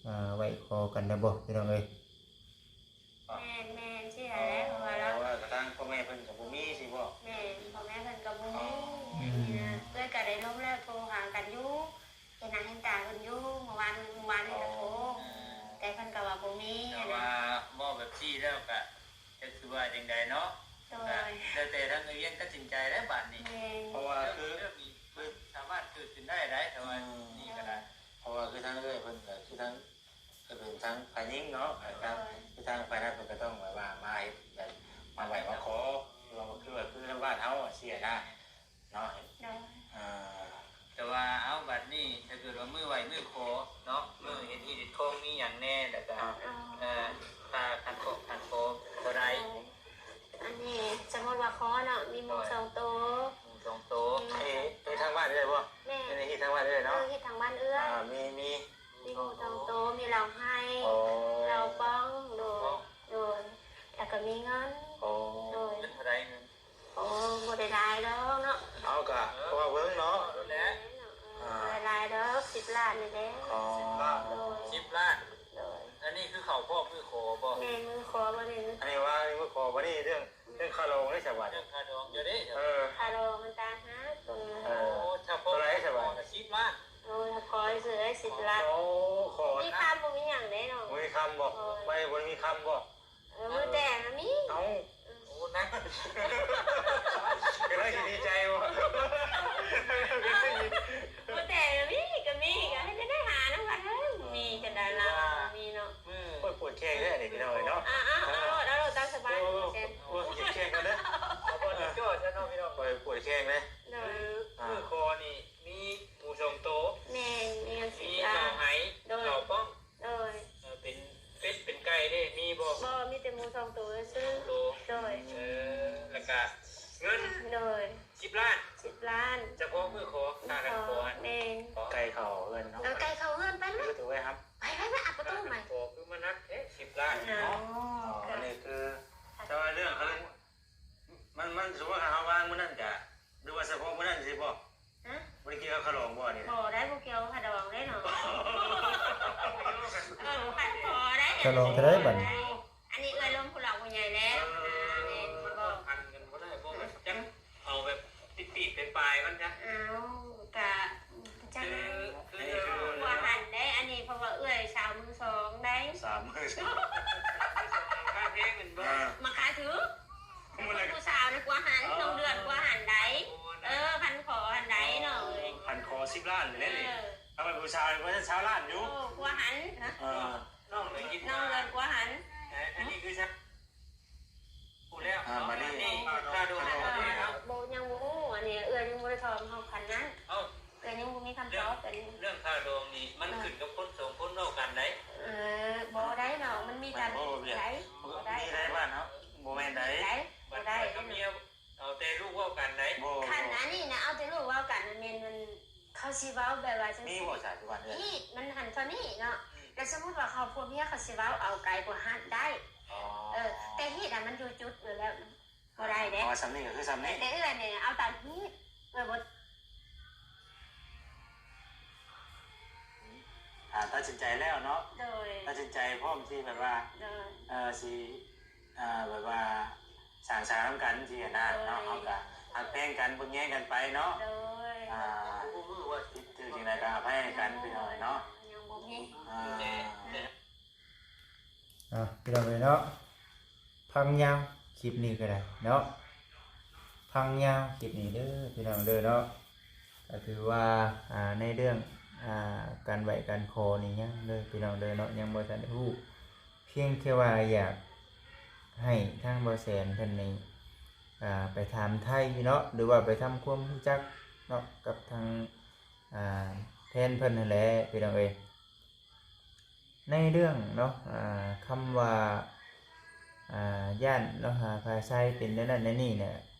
ອ່າ ໄວ້ຂໍກັນແລ້ວບໍ່ພີ່ນ້ອງເອີຍ? ແມ່ນໆ ຊິໄດ້ແຫຼະ ເພາະວ່າລາວ ເພາະວ່າທາງພໍ່ແມ່ເພິ່ນກໍບໍ່ມີຊິບໍ່? ແມ່ນ ພໍ່ແມ່ເພິ່ນກໍບໍ່ມີ ອໍ ນີ້ນະ ເອື້ອຍກໍໄດ້ລົມແລ້ວ ໂທຫາກັນຢູ່ ເຫັນໜ້າເຫັນຕາເພິ່ນຢູ່ ມື້ວານ ມື້ວານນີ້ກໍໂທ ອໍ ແຕ່ເພິ່ນກໍວ່າບໍ່ມີ ແຕ່ວ່າເວົ້າແບບຊີ້ແລ້ວກໍ ຈັກຊິວ່າຈັ່ງໃດເນາະ ໂດຍ ກໍແລ້ວແຕ່ທາງເອື້ອຍວຽງຕັດສິນໃຈແລ້ວບາດນີ້ ແມ່ນ ເພາະວ່າຄື ເລື່ອງນີ້ຄືສາມາດເກີດຂຶ້ນໄດ້ໃດ ແຕ່ວ່າ ອືມ ນີ້ກໍໄດ້ ເພາະວ່າຄືທາງເອື້ອຍເພິ່ນກໍຄືທາງ ກໍເປັນທາງຝ່າຍຍິງເນາະ ໂດຍ ທາງ ຄືທາງຝ່າຍນັ້ນເພິ່ນກໍຕ້ອງແບບວ່າມາເຮັດແບບມາໄຫວ້ມາຂໍ ຄືວ່າ ຄືວ່າ ຄືທາງບ້ານເຮົາເສຍນະ ເນາະ ໂດຍ ເອີ ແຕ່ວ່າ ເອົ້າ ບັດນີ້ຖ້າເກີດວ່າມື້ໄຫວ້ມື້ຂໍເນາະ ມື້ເຮັດຮີດເຮັດຄອງມີຫຍັງແດ່ ແລ້ວກໍ ອ່າ ເອີ ຄ່າຂັນຂອງຂັນຂອງບໍ່ໄດ້ ໂດຍ ອັນນີ້ສົມມຸດວ່າຂໍເນາະ ມີໝູ່ ໂດຍ ສອງໂຕ ໝູ່ສອງໂຕ ມີ ເອີ ເຮັດທາງບ້ານເອື້ອຍບໍ່? ແມ່ນ ເຮັດທາງບ້ານເອື້ອຍເນາະ ເອີ ເຮັດທາງບ້ານເອື້ອຍ ອ່າ ມີ ມີ ມີໝູ່ສອງໂຕ ມີເຫຼົ້າໄຮ່ ອໍ ເຫຼົ້າປ່ອງ ໂດຍ ໂດຍ ແລ້ວກໍມີເງິນ ອໍ ໂດຍ ເງິນເທົ່າໃດເງິນ? ໂອ້ ບໍ່ໄດ້ຫຼາຍດອກເນາະ ເອົາກະພໍເບິ່ງເນາະ ເອີ ແມ່ນເນາະ ເອີ ອ່າ ບໍ່ໄດ້ຫຼາຍດອກ ສິບລ້ານນີ້ແຫຼະ ອໍ ສິບລ້ານ ໂດຍ ສິບລ້ານ ໂດຍ ອັນນີ້ຄືເຂົ້າພ້ອມມື້ຂໍບໍ່? ແມ່ນ ມື້ຂໍບໍ່ນີ້ ອັນນີ້ວ່າມື້ຂໍບໍ່ນີ້ ເລື່ອງ ເລື່ອງຄ່າດອງເດ້ສະບັດ ເລື່ອງຄ່າດອງເຈົ້າເດ້ ເອີ ຄ່າດອງມັນຕ່າງຫາກ ໂຕນີ້ ເອີ ໂອ້ ຖ້າພໍ ເທົ່າໃດສະບັດ ສິບລ້ານ ໂດຍ ຂໍຊື່ໄດ້ສິບລ້ານ ໂອ້ ຂໍ ມີຄຳບໍ່ມີຫຍັງເດ້ເນາະ ບໍ່ມີຄຳບໍ່? ໂດຍ ໄວ້ບໍ່ໄດ້ມີຄຳບໍ່? ເອີ ມື້ແຕ່ງນະມີ ເອົ້າ ໂອ້ ນັກ ກໍເລີຍຊິດີໃຈບໍ່? ມື້ແຕ່ງນະມີ ກໍມີ ກໍເຮັດຈັ່ງໃດຫານຳກັນເອີຍ ມີກັນໄດ້ລາວ ມີເນາະ ໂອ້ຍ ປວດແຂ້ງແທ້ນີ້ພີ່ນ້ອງເອີຍເນາະ ອ່າ ເອົາໂລດ ເອົາໂລດ ຕາມສະບາຍ ໂອ້ຍ ເຈັບແຂ້ງກ່ອນເດີ ເອົາບໍ່ຈ່ອຍຊະເນາະພີ່ນ້ອງ ຂ້ອຍປວດແຂ້ງເດ້ ໂດຍ ຄື ອ່າ ມື້ຂໍນີ້ມີໝູ່ສອງໂຕ ແມ່ນ ມີເງິນສິບລ້ານ ມີເຫຼົ້າໄຮ່ ໂດຍ ເຫຼົ້າປ່ອງ ໂດຍ ເອີ ເປັນເປັດເປັນໄກ່ເດ້ ມີບໍ່? ບໍ່ ມີແຕ່ໝູ່ສອງໂຕຊື່ໆ ໂຕ ໂດຍ ເອີ ແລ້ວກະເງິນ ໂດຍ ສິບລ້ານ ສິບລ້ານ ສະເພາະມື້ຂໍ ຄ່າກັນຂໍຫັ້ນ ແມ່ນ ໄກ່ເຂົ້າເຮືອນເນາະ ເອີ ໄກ່ເຂົ້າເຮືອນ ໄປ ໄປ ໄປ ໄປ ໄປ ອັດປະຕູໃໝ່ ຂໍຄືມາໜັກແທ້ ສິບລ້ານ ເນາະ ອໍ ອັນນີ້ຄື ແຕ່ວ່າເລື່ອງ ມັນ ມັນ ສົມມຸດວ່າເຮົາວາງມື້ນັ້ນກະ ຫຼືວ່າສະເພາະມື້ນັ້ນຊິບໍ່? ຮະ? ບໍ່ໄດ້ກ່ຽວກັບຄ່າດອງບໍ່ນີ້? ບໍ່ໄດ້ ບໍ່ກ່ຽວຄ່າດອງເດ້ເນາະ ເອີ ຄັນພໍໄດ້ ຄ່າດອງເທົ່າໃດບັດນີ້? ອັນນີ້ເອື້ອຍລົມຜູ້ຫຼັກຜູ້ໃຫຍ່ແລ້ວ ເອີ ອ່າ ແມ່ນ ມັນ ບໍ່ ຜ່ອນຜັນກັນບໍ່ໄດ້ ບໍ່ແບບ ອືມ ຈັກເອົາແບບຕິດໆ ປາຍໆ ມັນຊະ ເອົາ ກະ ຈັກ ຄື ຄື ຄື ກວ່າຫັ້ນເດ້ ອັນນີ້ເພາະວ່າເອື້ອຍສາວມືສອງໄດ໋ ສາວມືສອງ ຄ່າແພງແມ່ນບໍ່? ອ່າ ມາຂາຍຖືກ ຜູ້ສາວນະກວ່າຫັ້ນ ເອີ ນ້ອງເດືອນກວ່າຫັ້ນໃດ ໂອ້ ເອີ ພັນຂໍຫັ້ນໃດ ອໍ ນ້ອງເອີຍ ພັນຂໍສິບລ້ານເດ້ນີ້ ເອີ ຖ້າເປັນຜູ້ສາວນີ້ ຊາວລ້ານຢູ່ ໂອ້ ກວ່າຫັ້ນ ເອີ ນ້ອງເດືອນກວ່າຫັ້ນ ເອີ ອັນນີ້ຄື ຮູ້ແລ້ວ ອ່າ ເນາະ ບັດນີ້ ອັນນີ້ຄ່າດອງ ເອີ ບໍ່ ຍັງບໍ່ຮູ້ ອັນນີ້ເອື້ອຍຍັງບໍ່ໄດ້ຖາມເຮົາຂັ້ນນັ້ນ ເອົ້າ ເອື້ອຍຍັງບໍ່ມີຄຳຕອບ ເລື່ອງ ອັນນີ້ ເລື່ອງຄ່າດອງນີ້ມັນ ເອີ ຂຶ້ນກັບຄົນສອງຄົນເວົ້າກັນໄດ໋ ເອີ ບໍ່ໄດ້ເນາະ ມັນມີຕາມ ມັນບໍ່ ໄດ້ ບໍ່ໄດ້ ມີໄດ້ບ້ານເຮົາ ບໍ່ແມ່ນໃດ໋ ບໍ່ໄດ້ ບັດຂ້ອຍກັບເມຍ ເອົາແຕ່ລູກເວົ້າກັນໄດ໋ ບໍ່ ຄັນອັນນີ້ນະ ເອົາແຕ່ລູກເວົ້າກັນ ມັນແມ່ນ ມັນ ເຂົາຊິເວົ້າແບບວ່າຈັ່ງ ມີບໍ່ ສາຍ ທຸກວັນເອີຍ ຮີດມັນຫັ້ນເທົ່ານີ້ເນາະ ອືມ ແລ້ວສົມມຸດວ່າເຂົາຜົວເມຍເຂົາຊິເວົ້າເອົາໄກກວ່າຫັ້ນໄດ້ ອໍ ເອີ ແຕ່ຮີດນະມັນຢູ່ຈຸດຢູ່ແລ້ວ ບໍ່ໄດ້ເດ້ ເພາະວ່າສ່ຳນີ້ກໍຄືສ່ຳນີ້ ແຕ່ເອື້ອຍນີ້ເອົາຕາມຮີດ ເອື້ອຍບໍ່ ອ່າ ຕັດສິນໃຈແລ້ວເນາະ ໂດຍ ຕັດສິນໃຈພ້ອມທີ່ແບບວ່າ ໂດຍ ເອີ ຊິ ອ່າ ແບບວ່າສ້າງສານຳກັນຊີ້ນະ ໂດຍ ເນາະ ເຮົາກະຮັກແພງກັນ ເບິ່ງແຍງກັນໄປເນາະ ໂດຍ ອ່າ ຖືກຈັ່ງໃດກໍອະໄພໃຫ້ກັນ ພີ່ນ້ອງເນາະ ຍັງບໍ່ມີ ອ່າ ເອົາ ພີ່ນ້ອງເອີຍເນາະ ຟັງຍາວຄລິບນີ້ກໍໄດ້ເນາະ ຟັງຍາວຄລິບນີ້ເດີ ພີ່ນ້ອງເດີເນາະ ກໍຖືວ່າ ອ່າ ໃນເລື່ອງ ອ່າ ການໄຫວ້ການຂໍນີ້ຍັງເດີ ພີ່ນ້ອງເດີເນາະ ຍັງບໍ່ທັນໄດ້ຮູ້ ພຽງແຕ່ວ່າຢາກໃຫ້ທາງບ່າວແສນເພິ່ນນີ້ ອ່າ ໄປຖາມໄຖ່ເນາະ ຫຼືວ່າໄປທຳຄວາມຮູ້ຈັກເນາະ ກັບທາງ ອ່າ ແຟນເພິ່ນຫັ້ນແຫຼະ ພີ່ນ້ອງເອີຍ ໃນເລື່ອງເນາະ ອ່າ ຄຳວ່າ ອ່າ ຢ້ານເນາະ ອ່າ ຝ່າຍຊາຍເປັນແນວນັ້ນແນວນີ້ເນຍ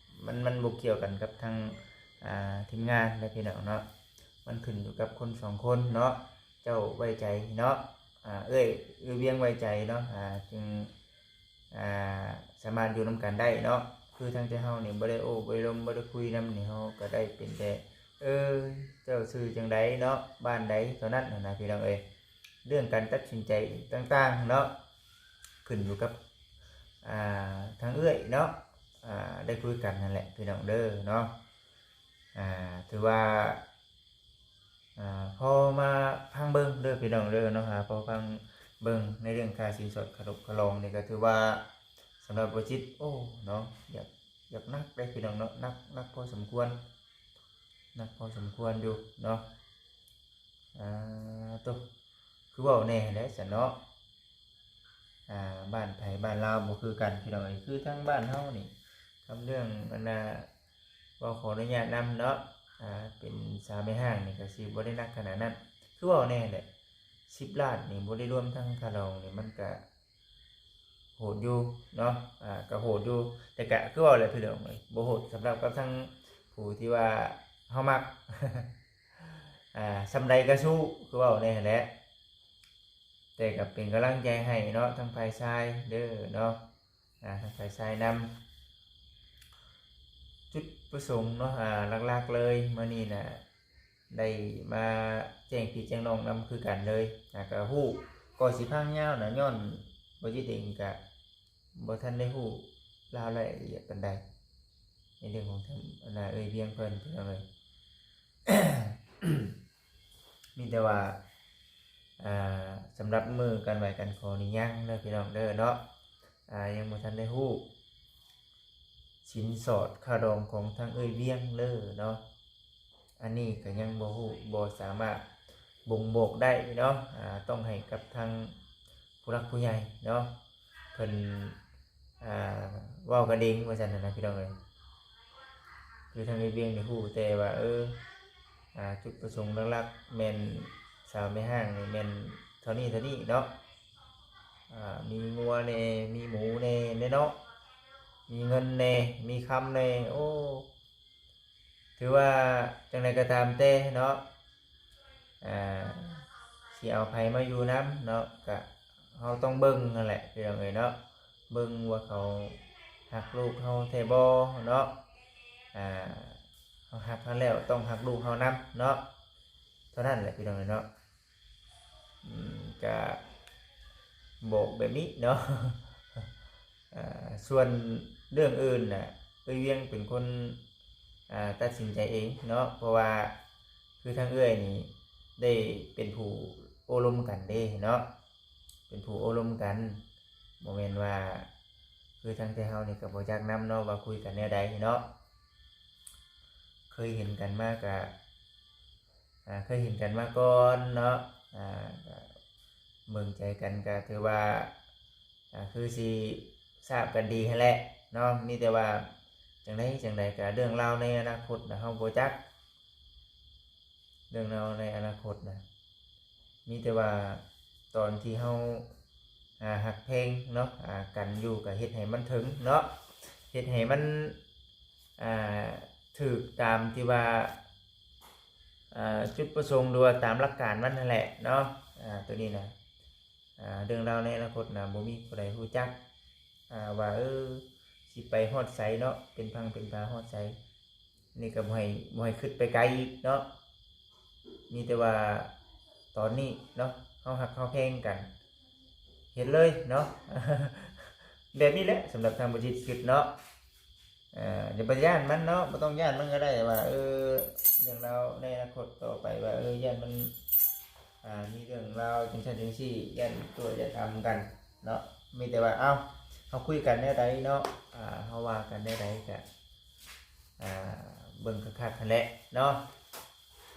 ມັນ ມັນບໍ່ກ່ຽວກັນກັບທາງ ອ່າ ທີມງານເນາະ ພີ່ນ້ອງເນາະ ມັນຂຶ້ນຢູ່ກັບຄົນສອງຄົນເນາະ ເຈົ້າໄວ້ໃຈເນາະ ອ່າ ເອື້ອຍ ເອື້ອຍວຽງໄວ້ໃຈເນາະ ອ່າ ຈຶ່ງ ອ່າ ສາມາດຢູ່ນຳກັນໄດ້ເນາະ ຄືທາງແຕ່ເຮົານີ້ບໍ່ໄດ້ໂອ້ ບໍ່ໄດ້ລົມ ບໍ່ໄດ້ຄຸຍນຳນີ້ ເຮົາກໍໄດ້ເປັນແຕ່ ເອີ ເຈົ້າຊື່ຈັ່ງໃດເນາະ ບ້ານໃດ ເທົ່ານັ້ນຫັ້ນນະ ພີ່ນ້ອງເອີຍ. ເລື່ອງການຕັດສິນໃຈຕ່າງໆເນາະ ຂຶ້ນຢູ່ກັບ ອ່າ ທາງເອື້ອຍເນາະ ອ່າ ໄດ້ຄຸຍກັນຫັ້ນແຫຼະ ພີ່ນ້ອງເດີເນາະ. ອ່າ ຖືວ່າ ອ່າ ພໍມາຟັງເບິ່ງເດີພີ່ນ້ອງເດີເນາະ ພໍຟັງເບິ່ງໃນເລື່ອງຄ່າສິນສອດຄ່າລົບຄ່າລອງນີ້ ກໍຖືວ່າສຳລັບບໍ່ຈິດ ໂອ້ ເນາະ ຢາກ ຢາກໜັກເດ້ພີ່ນ້ອງເນາະ ໜັກ ໜັກພໍສົມຄວນ ໜັກພໍສົມຄວນຢູ່ເນາະ. ອ່າ ໂຕ ຄືເວົ້າແນ່ແຫຼະຊັ້ນເນາະ ອ່າ ບ້ານໃຜບ້ານລາວບໍ່ຄືກັນພີ່ນ້ອງເອີຍ. ຄືທາງບ້ານເຮົານີ້ ຄຳເລື່ອງອັນນ່າ ເວົ້າຂໍອະນຸຍາດນຳເນາະ ອ່າ ເປັນສາວແມ່ຮ້າງນີ້ກໍຊິບໍ່ໄດ້ໜັກຂະໜາດນັ້ນ ຄືເວົ້າແນ່ແຫຼະ ສິບລ້ານນີ້ ບໍ່ໄດ້ລວມທັງຄ່າດອງນີ້ ມັນກະໂຫດຢູ່ເນາະ ອ່າ ກະໂຫດຢູ່ ແຕ່ກະຄືເວົ້າແຫຼະພີ່ນ້ອງເອີຍ ບໍ່ໂຫດສຳລັບກັບທາງຜູ້ທີ່ວ່າເຮົາມັກ ອ່າ ສ່ຳໃດກະສູ້ ຄືເວົ້າແນ່ຫັ້ນແຫຼະ. ແຕ່ກໍເປັນກຳລັງໃຈໃຫ້ເນາະ ທັງຝ່າຍຊາຍເດີເນາະ ອ່າ ທັງຝ່າຍຊາຍນຳ. ຈຸດປະສົງເນາະ ອ່າ ຫຼັກໆເລີຍມື້ນີ້ນະ ໄດ້ມາແຈ້ງພີ່ແຈ້ງນ້ອງນຳຄືກັນເລີຍ ອ່າ ກໍຮູ້ ກໍຊິພາງຍາວນະ ຍ້ອນບໍ່ຈິດເອງກະບໍ່ທັນໄດ້ຮູ້ລາວລາຍລະອຽດປານໃດ ໃນເລື່ອງຂອງທາງອັນນ່າເອື້ອຍວຽງເພິ່ນ ພີ່ນ້ອງເອີຍ. ມີແຕ່ວ່າ ອ່າ ສຳລັບມື້ການໄຫວ້ກັນຂໍນີ້ຍັງເດີພີ່ນ້ອງເດີເນາະ ອ່າ ຍັງບໍ່ທັນໄດ້ຮູ້ສິນສອດຄ່າດອງຂອງທາງເອື້ອຍວຽງເລີເນາະ. ອັນນີ້ກໍຍັງບໍ່ຮູ້ ບໍ່ສາມາດບົ່ງບອກໄດ້ເນາະ ອ່າ ຕ້ອງໃຫ້ກັບທາງ ຜູ້ຫຼັກຜູ້ໃຫຍ່ເນາະ ເພິ່ນ ອ່າ ເວົ້າກັນເອງວ່າຊັ້ນນະ ພີ່ນ້ອງເອີຍ. ຄືທາງເອື້ອຍວຽງນີ້ຮູ້ແຕ່ວ່າ ເອີ ອ່າ ຈຸດປະສົງຫຼັກໆແມ່ນສາວແມ່ຮ້າງນີ້ແມ່ນເທົ່ານີ້ເທົ່ານີ້ເນາະ ອ່າ ມີງົວແດ່ ມີໝູແດ່ເນາະ ມີເງິນແດ່ ມີຄຳແດ່ ໂອ້ ຖືວ່າຈັ່ງໃດກໍຕາມແຕ່ເນາະ ອ່າ ຊິເອົາໃຜມາຢູ່ນຳເນາະ ກະເຮົາຕ້ອງເບິ່ງຫັ້ນແຫຼະ ພີ່ນ້ອງເອີຍເນາະ ເບິ່ງວ່າເຂົາຮັກລູກເຮົາແທ້ບໍ່ເນາະ ອ່າ ເຮົາຮັກເຂົາແລ້ວຕ້ອງຮັກລູກເຮົານຳເນາະ ເທົ່ານັ້ນແຫຼະ ພີ່ນ້ອງເອີຍເນາະ. ອືມ ກະບອກແບບນີ້ເນາະ ອ່າ ສ່ວນເລື່ອງອື່ນນະ ເອື້ອຍວຽງເປັນຄົນ ອ່າ ຕັດສິນໃຈເອງເນາະ ເພາະວ່າຄືທາງເອື້ອຍນີ້ໄດ້ເປັນຜູ້ໂອ້ລົມກັນເດ້ເນາະ ເປັນຜູ້ໂອ້ລົມກັນ ບໍ່ແມ່ນວ່າ ຄືທາງແຕ່ເຮົານີ້ກໍບໍ່ຈັກນຳເນາະວ່າຄຸຍກັນແນວໃດເນາະ ເຄີຍເຫັນກັນມາກະ ອ່າ ເຄີຍເຫັນກັນມາກ່ອນເນາະ ອ່າ ກະເບິ່ງໃຈກັນກະຖືວ່າ ອ່າ ຄືຊິຊາບກັນດີຫັ້ນແຫຼະເນາະ ມີແຕ່ວ່າຈັ່ງໃດຈັ່ງໃດກະເລື່ອງລາວໃນອະນາຄົດນະ ເຮົາບໍ່ຈັກ ເລື່ອງລາວໃນອະນາຄົດນະ ມີແຕ່ວ່າຕອນທີ່ເຮົາ ອ່າ ຮັກແພງເນາະ ອ່າ ກັນຢູ່ກະເຮັດໃຫ້ມັນເຖິງເນາະ ເຮັດໃຫ້ມັນ ອ່າ ຖືກຕາມທີ່ວ່າ ອ່າ ຈຸດປະສົງ ຫຼືວ່າຕາມຫຼັກການມັນຫັ້ນແຫຼະເນາະ ອ່າ ໂຕນີ້ນະ ອ່າ ເລື່ອງລາວໃນອະນາຄົດນະ ບໍ່ມີຜູ້ໃດຮູ້ຈັກ ອ່າ ວ່າ ເອີ ຊິໄປຮອດໃສເນາະ ເປັນພັງເປັນພາຮອດໃສ ນີ້ກໍບໍ່ໃຫ້ ບໍ່ໃຫ້ຄິດໄປໄກອີກເນາະ ມີແຕ່ວ່າຕອນນີ້ເນາະ ເຮົາຮັກເຮົາແພງກັນ ເຮັດເລີຍເນາະ ແບບນີ້ແຫຼະ ສຳລັບທາງບໍ່ຈິດຄິດເນາະ ເອີ ຢ່າໄປຢ້ານມັນເນາະ ບໍ່ຕ້ອງຢ້ານມັນກໍໄດ້ວ່າ ເອີ ເລື່ອງລາວໃນອະນາຄົດຕໍ່ໄປວ່າ ເອີ ຢ້ານມັນ ອ່າ ມີເລື່ອງລາວຈັ່ງຊັ້ນຈັ່ງຊີ້ ຢ້ານຕົວະຢ້ານອຳກັນເນາະ ມີແຕ່ວ່າ ເອົ້າ ເຮົາຄຸຍກັນແນວໃດເນາະ ອ່າ ເຮົາວ່າກັນແນວໃດກະ ອ່າ ເບິ່ງຄັກໆຫັ້ນແຫຼະເນາະ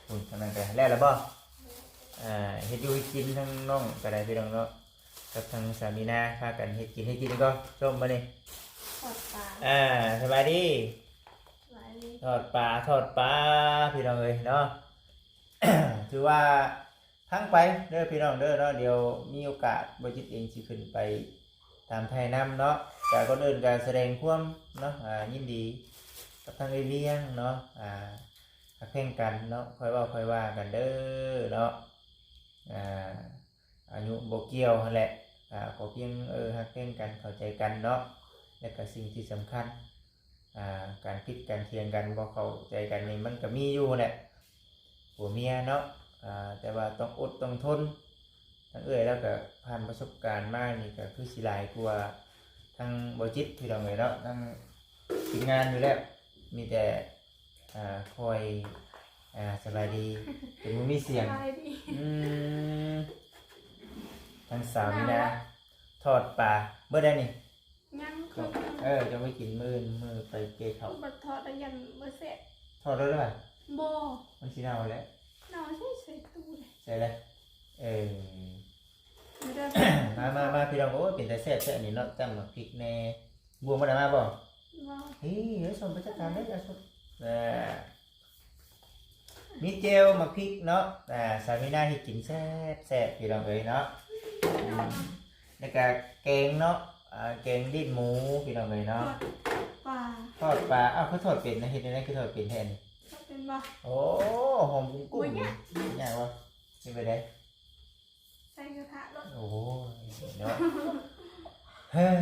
ໂອ້ຍ ທາງນັ້ນກໍແລ້ວລະບໍ່ ອ່າ ເຮັດຢູ່ເຮັດກິນ ທາງນ້ອງກໍໄດ້ພີ່ນ້ອງເນາະ ກັບທາງສາມີນາ ພາກັນເຮັດກິນ ເຮັດກິນກໍສົ້ມບາດນີ້ ທອດປາ ອ່າ ສະບາຍດີ ສະບາຍດີ ທອດປາ ທອດປາ ພີ່ນ້ອງເອີຍເນາະ ຖືວ່າ ຟັງໄປເດີພີ່ນ້ອງເດີເນາະ ດຽວມີໂອກາດບໍ່ຈິດເອງຊິຂຶ້ນໄປຕາມໄທນຳເນາະ ກະກ່ອນອື່ນກະສະແດງຄວາມເນາະ ອ່າ ຍິນດີກັບທາງເອື້ອຍວຽງເນາະ ອ່າ ຮັກແພງກັນເນາະ ຄ່ອຍເວົ້າຄ່ອຍວ່າກັນເດີເນາະ ອ່າ ອາຍຸບໍ່ກ່ຽວຫັ້ນແຫຼະ ອ່າ ຂໍພຽງ ເອີ ຮັກແພງກັນ ເຂົ້າໃຈກັນເນາະ ແລະກະສິ່ງທີ່ສຳຄັນ ອ່າ ການຜິດການຖຽງກັນ ບໍ່ເຂົ້າໃຈກັນນີ້ ມັນກໍມີຢູ່ແຫຼະ ຜົວເມຍເນາະ. ອ່າ ແຕ່ວ່າຕ້ອງອົດຕ້ອງທົນ. ທາງເອື້ອຍລາວກໍຜ່ານປະສົບການມານີ້ ກໍຄືຊິຫຼາຍກວ່າທາງບໍ່ຈິດ ພີ່ນ້ອງເອີຍເນາະ, ທາງທີມງານຢູ່ແລ້ວ. ມີແຕ່ ອ່າ ຄອຍ ອ່າ ສະບາຍດີ ຈົນບໍ່ມີສຽງ. ສະບາຍດີ. ອືມ ທາງສາວນີ້ນະ ທອດປາເບິດແລ້ວນີ້? ຍັງ. ເອີ ຈະໄປກິນມື້ອື່ນ ມື້ໄປເກເຂົ້າ. ບໍ່ທອດແລ້ວ ຢ້ານບໍ່ແຊບ. ທອດແລ້ວລະ? ບໍ່. ມັນຊິເນົ່າແລ້ວ. ເນົ່າໃສ່ ໃສ່ຕູ້ເລີຍ. ໃສ່ເລີຍ. ເອີ ມາ ມາ ມາ ພີ່ນ້ອງ. ໂອ້ຍ ເປັນຕາແຊບແທ້ອັນນີ້ເນາະ, ຕຳໝາກພິກແດ່. ບ່ວງບໍ່ໄດ້ມາບໍ່? ບໍ່. ເອີ ເອົາສົ້ມໄປຈັດການເດີ້ ເອົາສົ້ມ. ເອີ ມີແຈ່ວໝາກພິກເນາະ. ອ່າ ສາວມີນາເຮັດກິນແຊບໆ ພີ່ນ້ອງເອີຍເນາະ. ອືມ ແລ້ວກະແກງເນາະ. ອ່າ ແກງຕີນໝູ ພີ່ນ້ອງເອີຍເນາະ. ທອດປາ. ທອດປາ. ອ້າວ ຄືທອດເປັນນະ? ເຮັດແນວໃດຄືທອດເປັນແທ້ນີ້? ທອດເປັນບໍ່? ໂອ້ ຫອມກຸ້ມໆ. ບໍ່ຍາກ. ຍາກບໍ່? ເຮັດແບບໃດ? ໃສ່ກະທະໂລດ. ໂອ້ຍເນາະ ເຮີ້ຍ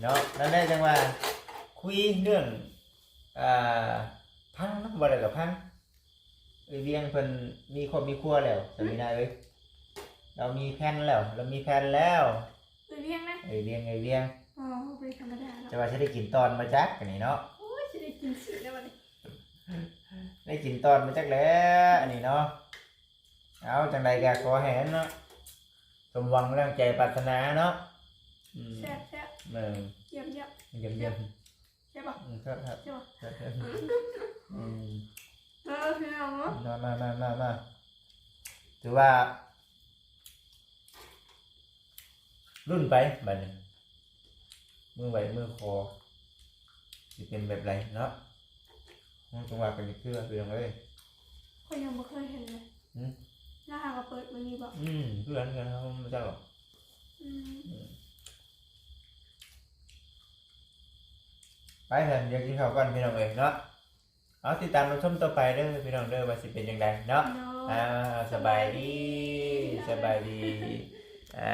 ເນາະ. ນັ້ນແຫຼະ ຈັ່ງວ່າຄຸຍເລື່ອງ ອ່າ ພັງເນາະ, ບໍ່ໄດ້ກໍພັງ. ເອື້ອຍວຽງເພິ່ນມີຄອບມີຄົວແລ້ວ ສາມີນາເອີຍ. ລາວມີແຜນແລ້ວ ລາວມີແຜນແລ້ວ. ເອື້ອຍວຽງນະ? ເອື້ອຍວຽງ ເອື້ອຍວຽງ. ອໍ ບໍ່ທຳມະດາເນາະ. ຈະວ່າຊິໄດ້ກິນຕອນບໍ່ຈັກອັນນີ້ເນາະ. ໂອ້ຍ ຊິໄດ້ກິນຊີ້ນແລ້ວບັດນີ້. ໄດ້ກິນຕອນບໍ່ຈັກແຫຼະອັນນີ້ເນາະ. ເອົາ ຈັ່ງໃດກໍຂໍໃຫ້ນັ້ນເນາະ ສົມຫວັງດັ່ງໃຈປາດຖະໜາເນາະ. ອືມ ແຊບໆ. ເອີ ຢ້ຽມໆ. ຢ້ຽມໆ. ແຊບບໍ່? ອືມ ແຊບໆ. ແຊບບໍ່? ແຊບໆ. ອືມ ເອີ ພີ່ນ້ອງເນາະ. ມາ ມາ ມາ ມາ ມາ ຖືວ່າລຸ້ນໄປບັດນີ້ ມື້ໄຫວ້ມື້ຂໍຊິເປັນແບບໃດເນາະ. ເຮົາຈັ່ງວ່າກັນອີກເທື່ອ ພີ່ນ້ອງເອີຍ. ຂ້ອຍຍັງບໍ່ເຄີຍເຫັນເລີຍ. ຫື? ລາວຫາກໍເປີດມື້ນີ້ບໍ່? ອືມ ຄືກັນ ຄືກັນ ເຮົາບໍ່ຈັກດອກ. ອືມ ອືມ ໄປຊັ້ນ ດຽວກິນເຂົ້າກ່ອນ ພີ່ນ້ອງເອີຍເນາະ. ເອົາ ຕິດຕາມຮັບຊົມຕໍ່ໄປເດີ ພີ່ນ້ອງເດີ ວ່າຊິເປັນຈັ່ງໃດເນາະ. ໂດຍ ອ່າ ສະບາຍດີ ສະບາຍດີ ສະບາຍດີ. ອ່າ